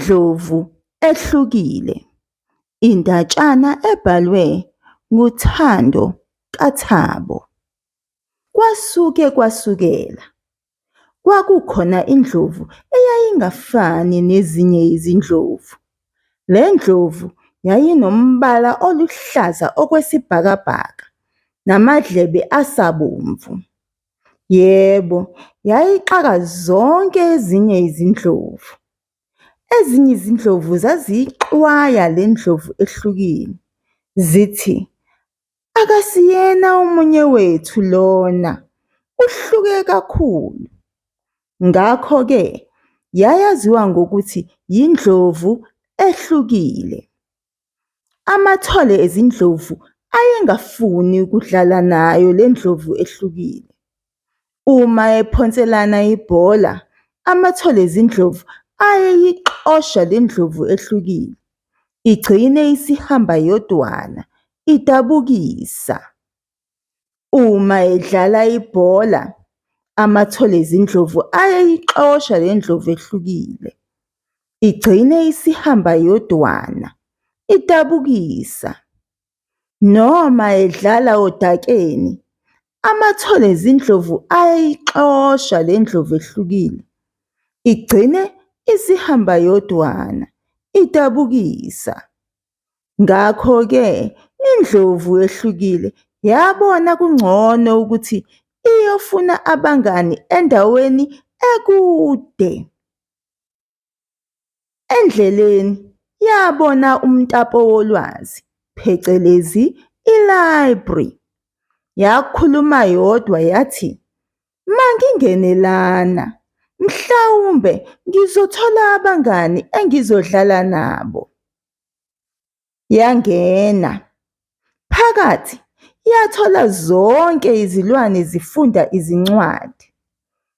Indlovu Ehlukile, indatshana ebhalwe nguThando kaThabo. Kwasuke kwasukela, kwakukhona indlovu eyayingafani nezinye izindlovu. Le ndlovu yayinombala oluhlaza okwesibhakabhaka namadlebe asabomvu. Yebo, yayixaka zonke ezinye izindlovu. Ezinye izindlovu zaziyixwaya le ndlovu ehlukile, zithi, akasiyena omunye wethu lona, uhluke kakhulu. Ngakho-ke yayaziwa ngokuthi yindlovu ehlukile. Amathole ezindlovu ayengafuni ukudlala nayo le ndlovu ehlukile. Uma ephonselana ibhola, amathole ezindlovu ayeyixosha le ndlovu ehlukile, igcine isihamba yodwana, idabukisa. Uma edlala ibhola, amathole ezindlovu ayeyixosha le ndlovu ehlukile, igcine isihamba yodwana, idabukisa. Noma edlala odakeni, amathole ezindlovu ayeyixosha le ndlovu ehlukile, igcine isihamba yodwana, idabukisa. Ngakho-ke indlovu ehlukile yabona kungcono ukuthi iyofuna abangani endaweni ekude. Endleleni yabona umtapo wolwazi, phecelezi i-library. Yakhuluma yodwa yathi, mangingene lana, mhlawumbe ngizothola abangani engizodlala nabo. Yangena phakathi yathola zonke izilwane zifunda izincwadi.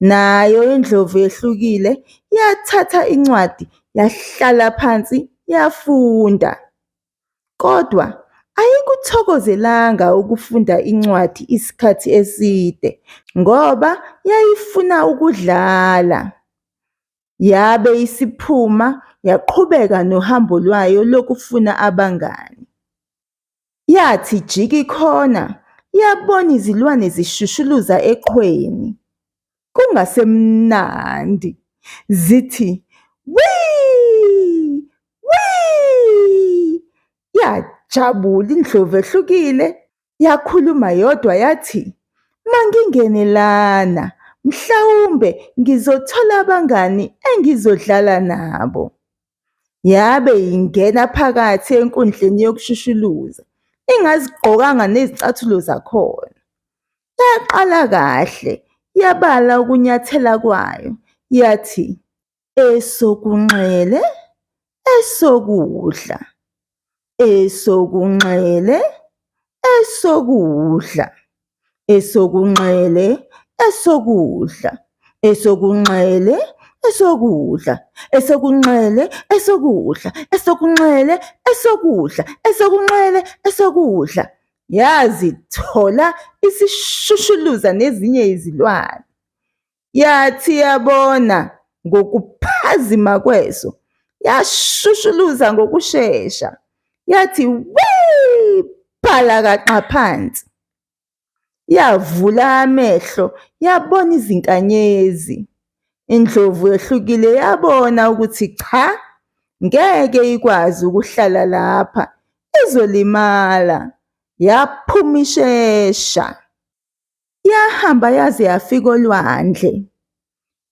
Nayo indlovu ehlukile yathatha incwadi yahlala phansi yafunda. Kodwa ayikuthokozelanga ukufunda incwadi isikhathi eside ngoba yayifuna ukudlala. Yabe isiphuma yaqhubeka nohambo lwayo lokufuna abangani. Yathi jika ikhona, yabona izilwane zishushuluza eqhweni. Kungasemnandi, zithi wii, wii. Yajabula indlovu ehlukile, yakhuluma yodwa yathi, mangingene lana, mhlawumbe ngizothola abangani engizodlala nabo. Yabe ingena phakathi enkundleni yokushushuluza, ingazigqokanga nezicathulo zakhona. Yaqala kahle, yabala ukunyathela kwayo, yathi, esokunxele, esokudla, esokunxele, esokudla, esokunxele, esokudla, esokunxele, esokudla, esokunxele, esokudla, esokunxele, esokudla, esokunxele, esokudla. Yazithola isishushuluza nezinye izilwane. Yathi yabona ngokuphazima kweso, yashushuluza ngokushesha. Yathi wii phalakaxa phansi. Yavula amehlo yabona izinkanyezi. Indlovu ehlukile yabona ukuthi cha, ngeke ikwazi ukuhlala lapha, izolimala. Yaphuma ishesha. Yahamba yaze yafika olwandle.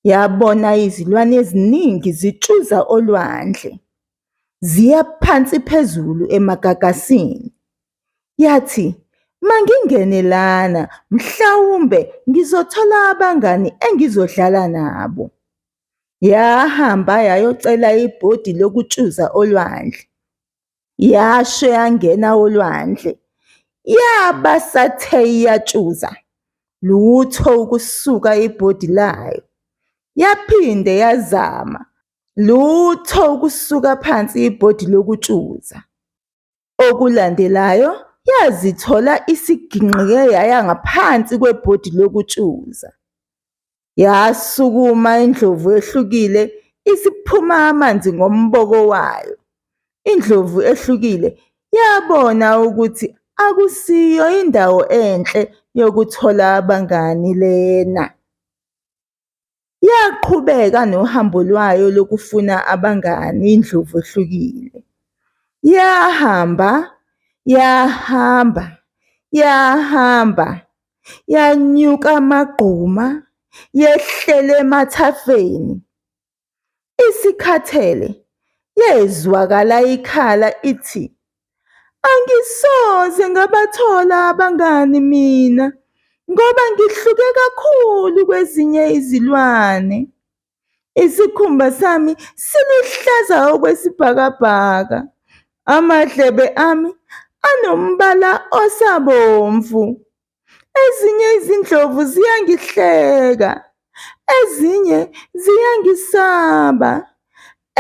Yabona izilwane eziningi zitshuza olwandle. Ziya phansi phezulu emagagasini. Yathi, mangingene lana, mhlawumbe ngizothola abangani engizodlala nabo. Yahamba yayocela ibhodi lokutshuza olwandle. Yasho yangena olwandle. Yaba sathe iyatshuza, lutho ukusuka ibhodi layo. Yaphinde yazama, lutho ukusuka phansi ibhodi lokutshuza. Okulandelayo yazithola isiginqike yaya ngaphansi kwebhodi lokutshuza. Yasukuma indlovu ehlukile. isiphuma amanzi ngomboko wayo. Indlovu ehlukile yabona ukuthi akusiyo indawo enhle yokuthola abangani lena. Yaqhubeka nohambo lwayo lokufuna abangani indlovu ehlukile. Yahamba, yahamba, yahamba, yanyuka amagquma, yehlela emathafeni. Isikhathele yezwakala ikhala ithi, angisoze ngabathola abangani mina ngoba ngihluke kakhulu kwezinye izilwane. Isikhumba sami siluhlaza okwesibhakabhaka, amadlebe ami anombala osabomvu. Ezinye izindlovu ziyangihleka, ezinye ziyangisaba,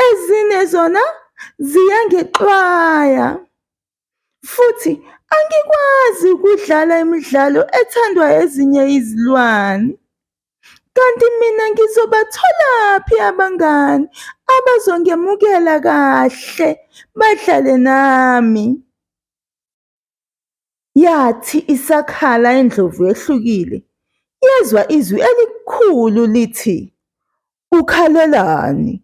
ezine zona ziyangixwaya. Futhi angikwazi ukudlala imidlalo ethandwa ezinye izilwane. Kanti mina ngizobatholaphi abangani abazongemukela kahle badlale nami? Yathi isakhala indlovu ehlukile, yezwa izwi elikhulu lithi, ukhalelani?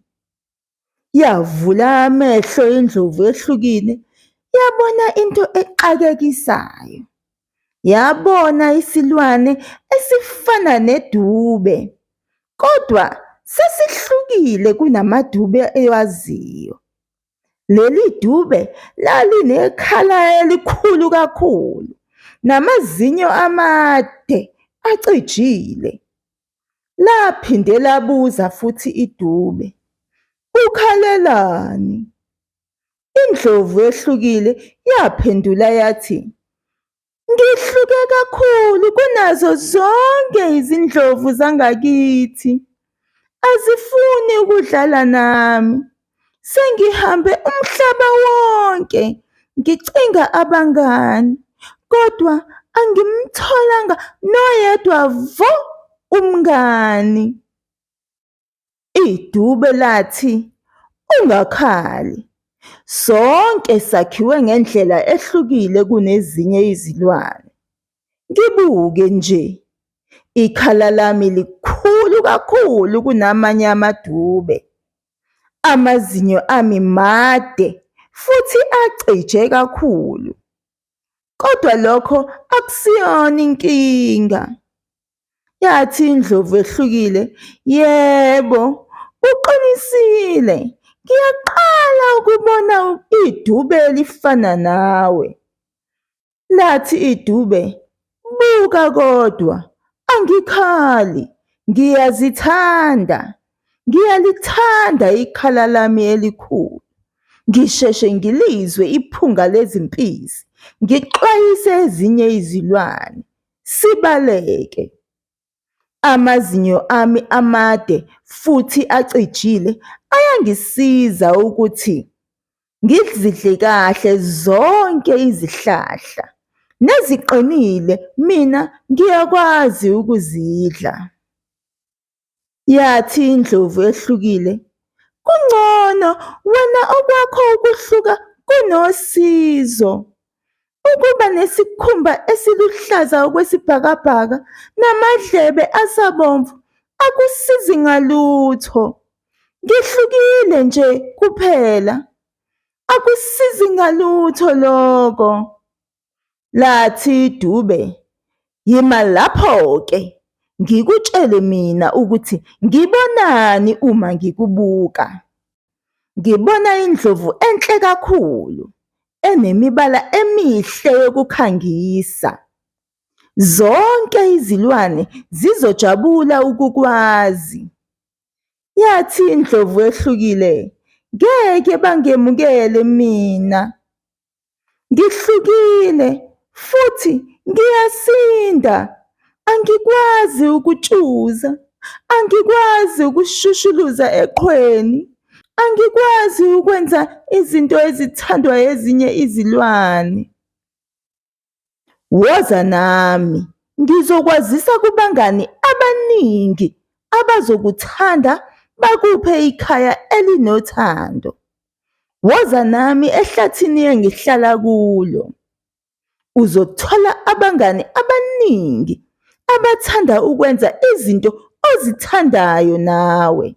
Yavula amehlo indlovu ehlukile, yabona into exakekisayo. Yabona isilwane esifana nedube, kodwa sasihlukile kunamadube ewaziyo. Leli dube lalinekhala elikhulu kakhulu namazinyo amade acijile. Laphinde labuza futhi idube, ukhalelani? Indlovu ehlukile yaphendula yathi, ngihluke kakhulu kunazo zonke izindlovu zangakithi. Azifuni ukudlala nami. Sengihambe umhlaba wonke ngicinga abangani, kodwa angimtholanga noyedwa vo umngani. Idube lathi, ungakhali, sonke sakhiwe ngendlela ehlukile kunezinye izilwane. Ngibuke nje, ikhala lami likhulu kakhulu kunamanye amadube. Amazinyo ami made futhi acije kakhulu. Kodwa lokho akusiyona inkinga. Yathi indlovu ehlukile, yebo, uqinisile. Ngiyaqala ukubona idube elifana nawe. Lathi idube, buka kodwa, angikhali, ngiyazithanda. Ngiyalithanda ikhala lami elikhulu. Ngisheshe ngilizwe iphunga lezimpisi, ngixwayise ezinye izilwane. Sibaleke. Amazinyo ami amade futhi acijile ayangisiza ukuthi ngizidle kahle zonke izihlahla. Neziqinile mina ngiyakwazi ukuzidla. Yathi indlovu ehlukile, kungcono wena okwakho ukuhluka kunosizo. Ukuba nesikhumba esiluhlaza okwesibhakabhaka namadlebe asabomvu akusizi ngalutho. Ngihlukile nje kuphela. Akusizi ngalutho lokho. Lathi idube, yima lapho-ke ngikutshele mina ukuthi ngibonani uma ngikubuka. Ngibona indlovu enhle kakhulu, enemibala emihle yokukhangisa. Zonke izilwane zizojabula ukukwazi. Yathi indlovu ehlukile, ngeke bangemukele mina. Ngihlukile futhi ngiyasinda. Angikwazi ukutshuza, angikwazi ukushushuluza eqhweni, angikwazi ukwenza izinto ezithandwa ezinye izilwane. Woza nami, ngizokwazisa kubangani abaningi abazokuthanda bakuphe ikhaya elinothando. Woza nami ehlathini engihlala kulo. Uzothola abangani abaningi abathanda ukwenza izinto ozithandayo nawe.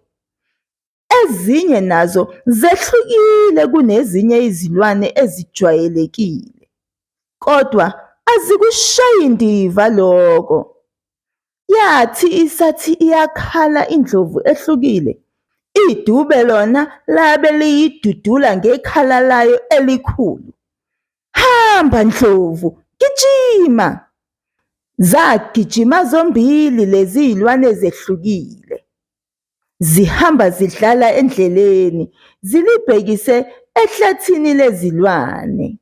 Ezinye nazo zehlukile kunezinye izilwane ezijwayelekile. Kodwa azikushayi ndiva lokho. Yathi isathi iyakhala indlovu ehlukile, idube lona labe liyidudula ngekhala layo elikhulu. Hamba ndlovu, gijima! Zagijima zombili lezi zilwane zehlukile. Zihamba zidlala endleleni zilibhekise ehlathini lezilwane.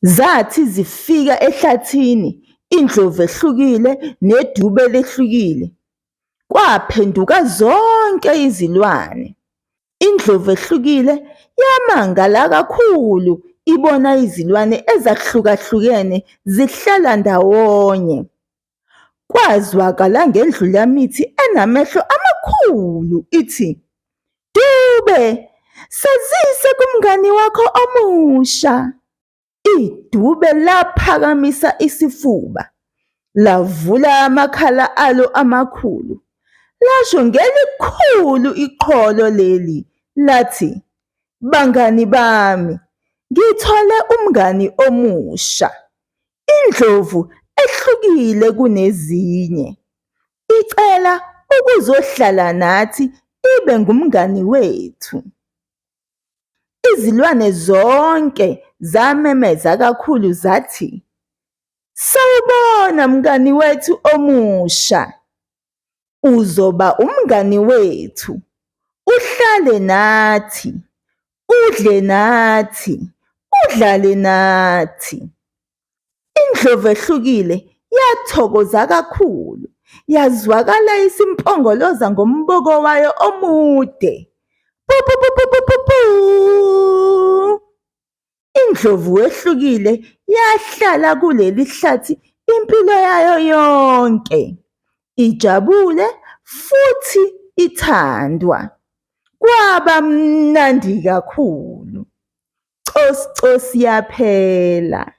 Zathi zifika ehlathini indlovu ehlukile nedube lehlukile, kwaphenduka zonke izilwane. Indlovu ehlukile yamangala kakhulu ibona izilwane ezahlukahlukene zihlala ndawonye. Kwazwakala ngendlulamithi enamehlo amakhulu ithi, Dube, sazise kumngani wakho omusha. Idube laphakamisa isifuba, lavula amakhala alo amakhulu, lasho ngelikhulu iqholo leli, lathi, Bangani bami, ngithole umngani omusha. Indlovu ehlukile kunezinye. Icela ukuzohlala nathi ibe ngumngani wethu. Izilwane zonke zamemeza kakhulu zathi, Sawubona mngani wethu omusha. Uzoba umngani wethu, uhlale nathi, udle nathi, udlale nathi. Indlovu ehlukile yathokoza kakhulu, yazwakala isimpongoloza ngomboko wayo omude. Pu pu pu pu pu pu pu. Indlovu ehlukile yahlala kuleli hlathi impilo yayo yonke, ijabule futhi ithandwa. Kwaba mnandi kakhulu. Cosi cosi yaphela.